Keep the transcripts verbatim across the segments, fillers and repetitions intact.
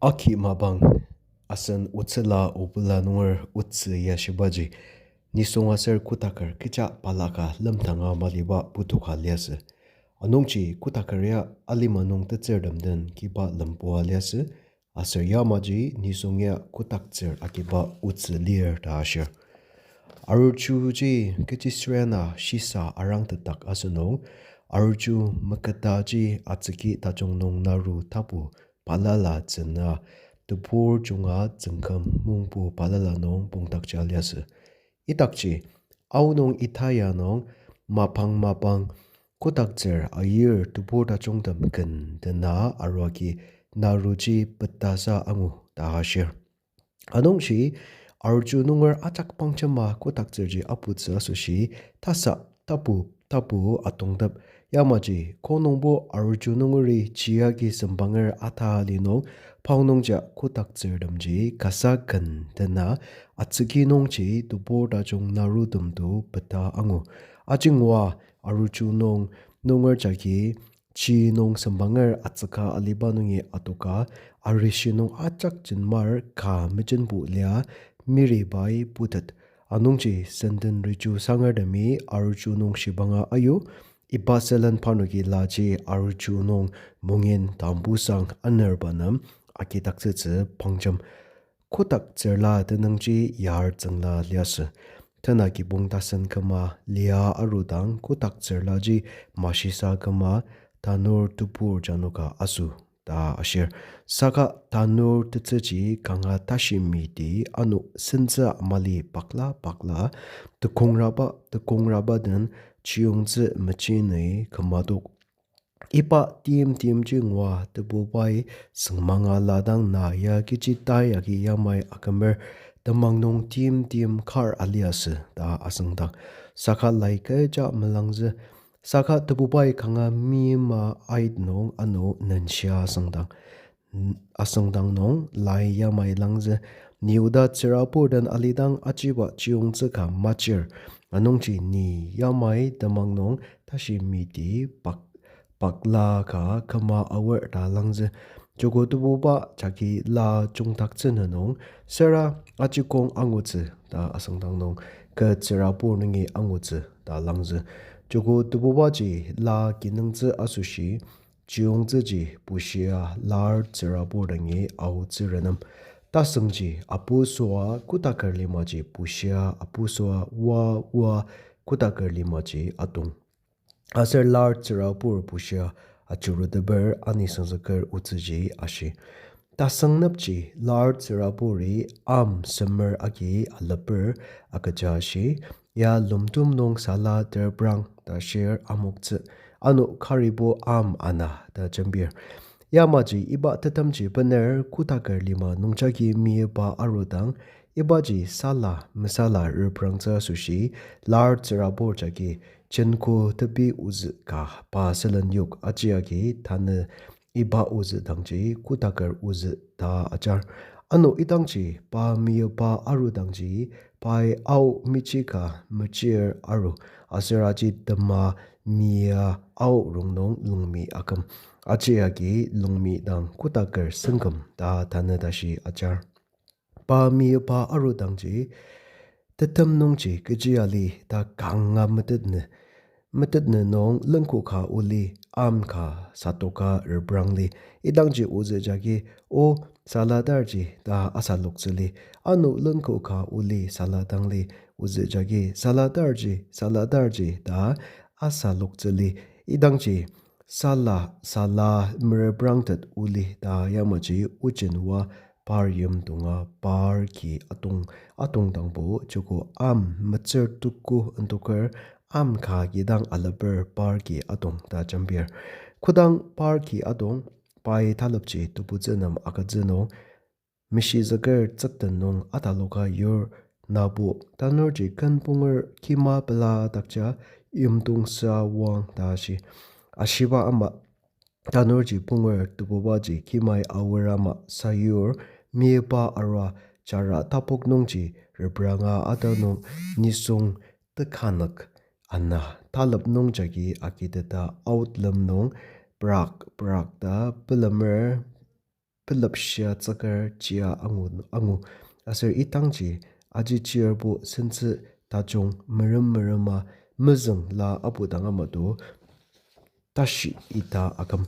Aki mapang asen otsüla obula nunger otsü ya shibaji, nisung aser kotaker kecha balaka lemtanga maliba putoka liasü. Anungji kotaker ya alima nung tetsürtem den kiba lempua liasü, aser yamaji nisung ya kotaktsür agiba otsü lir ta ashir. Arujuji kechisürena shisa arangtetdak asünung, aruju meketaji atsüki tajung nung naru tapu balala tsüna, tebur junga tsüngküm mungpu balala nung pongdakja liasü. Idakji, aonung itaya nung mapang mapang kotaktsür ayir tebur tajungtem ken dena aruagi naruji petasa angu ta ashir. Anungji, aruju nunger ajak pangjema kotaktsürji aputsü asoshi, tasa tapu tapu atongtep, yamaji konungbo aruju nungeri chiagi sembanger ata li nung, paonungja kotaktsürtemji kasa ken dena, atsüki nungji tebur tajung narutemto peta angu. Ajingoa aruju nung nunger jagi chi nung sembanger atsüka aliba nungi adoka, arishi nung ajak jenmar ka mejenbo lia miribai putet. Anungji senden riju sangertemi aruju nung shibanga ayu, iba sülen parnoki laji aruju nung mungin tambusang anerba nem agidaktsütsü pangjem. Kotaktsürla tenüngji yar tsüngla liasü. Tena kibong tasen küma lia arudang kotaktsürlaji mashisa küma tanur tebur janoka aso ta ashir. Saka tanur tetsüji kanga tashi miti ano sentsü mali pakla pakla, tekongraba tekongraba den chiyongtsü mechinü kümadok. Iba tim timji ngua tebubai süngmanga ladang na ya kechi tai agi yamai akümer temang nung tim tim kar aliasü ta asüngdang. Saka lai kecha melangzü. Saka tebubai kanga mima ait nung ano nenshia asüngdang. N-, asüngdang nung lai yamai langzü. Ni oda tsürabur den alidang ajiba chiyongtsü ka machir. Anungji ni yamai temang nung tashi miti pak-, pakla ka küma aor ta langzü. Joko tebuba jagi la jungdaktsü nung, süra aji kong angutsü ta asüngdang nung, kü tsürabur nungi angutsü ta langzü. Joko tebubaji la kinungtsü asoshi, chiyongtsüji bushia lar tsürabur dangi aotsü renem. Tasüngji apu süa kotaker limaji bushia apu süa oa oa kotaker limaji atong. Aser lar tsürabur bushia ajuruteper anisüngzüker otsüji ashi. Tasüngnepji lar tsüraburi am semer agi aleper agüja ashi, ya lemtem nung sala terprang ta shir amoktsü, ano karibo am ana ta jembir. Yamaji iba tetemji bener kotaker lima nungjagi miba arudang, ibaji sala mesala reprangtsü asoshi, lar tsürabur jagi jenko tepi ozü ka pa sülen yok aji agi tanü iba ozü dangji kotaker ozü ta ajar. Ano idangji pa miba arudangji pai ao michi ka mechir aru, aser aji tema mia ao rongnung lungmi aküm. Aji agi lungmi dang kotaker sengküm ta tanü tashi ajar. Pa miba arudangji tetem nungji kechi ali ta kanga metetnü, metetnü nung lengko ka oli, am ka satoka reprang li. Idangji ozü jagi o saladarji ta asaloktsü li. Ano lengko ka oli saladang li, ozü jagi saladarji, saladarji ta asaloktsü li. Idangji sala, sala mereprangtet oli ta yamaji ojenwa par yimdonga par ki atong, atongdangbo joko am metsür tuku ntoker am ka kidang aleper par ki atong ta jembir. Kodang par ki atong, pai talepji tebutsü nem agütsü nung, mishizüker tsükten nung ataloka yur nabo tanurji ken punger kima pela dakja yimdong süa wang ta shi. Ashiba ama tanurji punger tebubaji kimai aor ama sayur miba arua jara tapok nungji repranga ata nung nisung tekanük ana talep nung jagi agiteta out lem nung prak prak ta pelemer pelep shia tsüker chia angu, angu. Aser idangji aji chirbo sentsü tajung merem merema mezüng la apu dang amato tashi ita aküm.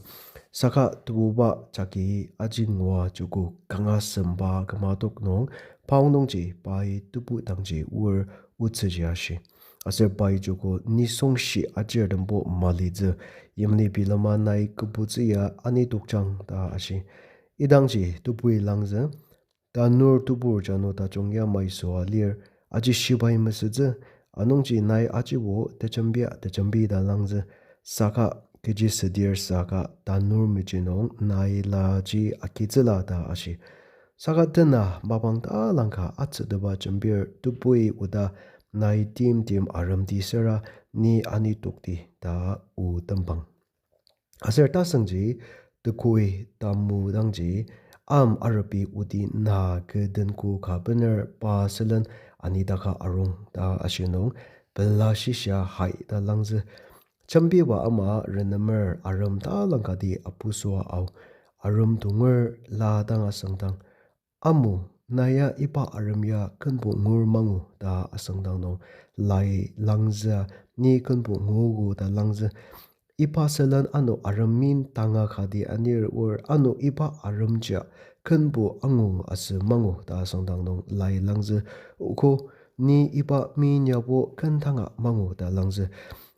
Saka tebuba jagi aji ngua joko kanga semba kümatok nung, paong nungji pai tebu dangji oar otsüji ashi. Aser pai joko nisung shi ajir tembo malitsü, yimli bilema nai kübutsü ya ani tokjang ta ashi. Idangji tebui langzü, tanur tebur jano tajung yamai süa lir, aji shibai mesütsü, anungji nai ajibo tejembia tejembi ta langzü, saka kechi südir saka tanur meji nung nai laji agitsüla ta ashi. Saka tena mapang talangka atsüteba jembir tebui oda nai timtem aremti süra ni ani tokti ta o tembang. Aser tasüngji tekoi tamu dangji, am arepi odi na kü denko ka bener pa sülen anidaka arung ta ashi nung, pela shishia hai ta langzü. Jembiba ama renemer arem talangkati apusua ao, arem tonger la dang asüngdang, Amu, na ya iba arem ya kenbo ngur mangu ta asüngdang nung, lai langzü, ni kenbo nguogo ta langzü. Iba sülen ano arem min tanga kati anir or ano iba aremjia kenbo angu asü mangu ta asüngdang nung lai langzü. Oko, ni iba min yabo ken tanga mangu ta langzü.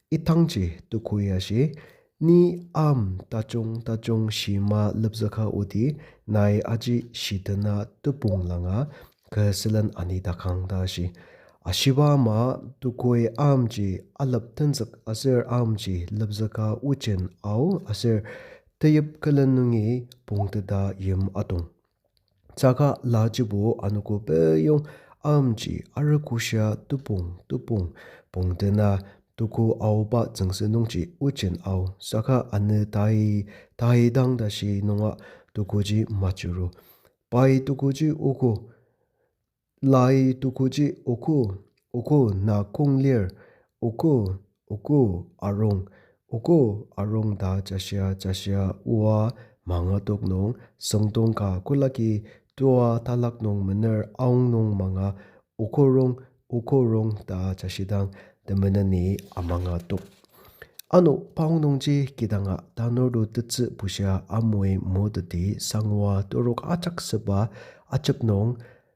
Idangji tekoi ashi, ni am tajung tajung shima lepzüka odi, nai aji shitena tepong langa, kü sülen anidakang ta ashi. Ashiba ama tekoi amji alep tenzük aser amji lepzüka ojen ao aser teyip külen nungi pongteta yim atong. Saka lajibo anogo peyong amji arogoshia tepong tepong pongtena teko aoba tsüngsü nungji ojen ao. Saka anü tai, taidang tashi nunga tekoji majuru. Pai tekoji oko, lai tekoji oko, oko na kong lir, oko, oko arung, oko arung ta jashia jashia oa mangatok nung, süngdong ka kolaki tua talak nung mener aong nung manga, oko rung, oko rung ta jashidang temeneni amangatok. Ano paong nungji kidanga tanurdo tetsü bushia amoi moteti sangwa torok ajak süba ajep nung,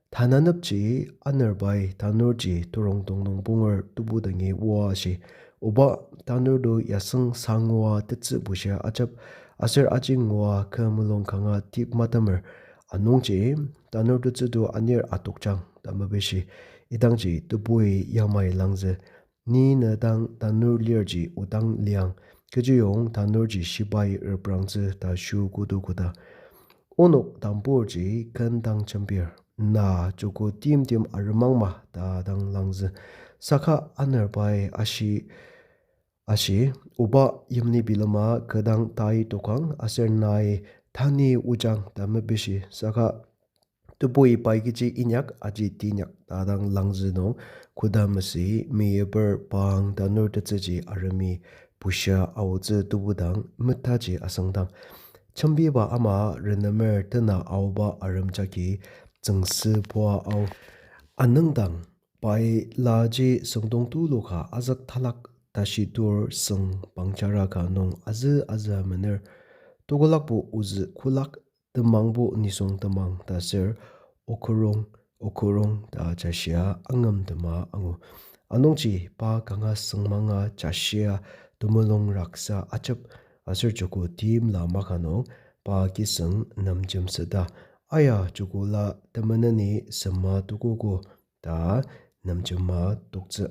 tananepji anerbai tanurji turongdong nung punger tebu dangi oa ashi. Oba, tanurdo yasüng sangwa tetsü bushia ajep, aser aji ngua kü mulung kanga tip matemer. Anungji tanur tetsüdo anir atokjang ta mepishi. Idangji tebui yamai langzü, ni ne dang tanur lirji odang liang, kechiyong tanurji shibai reprangtsü ta shu kodo koda. Onok tamburji ken dang jembir, na joko timtem aremangma ta dang langzü. Saka anerbai ashi, ashi, oba, yimli bilema kü dang tai tokang aser nai tanü ojang ta mepishi. Saka tebui pai kechi inyak aji tinyak ta dang langzü nung, koda masü meyiper pang tanur tetsüji aremi bushia aotsü tebu dang metaji asüngdang, jembiba ama renemer tena aoba arem jagi tsüngsü pua ao. Anüngdang pai laji süngdong tulu ka azük talak tashi tur süng pangjara ka nung azü azü mener. Tekolakbo ozü kolak, temangbo nisung temang ta ser, okurung, okurung ta jashia angümtema angu. Anungji pa kanga süngmanga jashia temulung raksa ajep aser joko timla maka nung pa kisüng nemjem süta, aya joko la temeneni sema tukogo ta nemjema toktsü.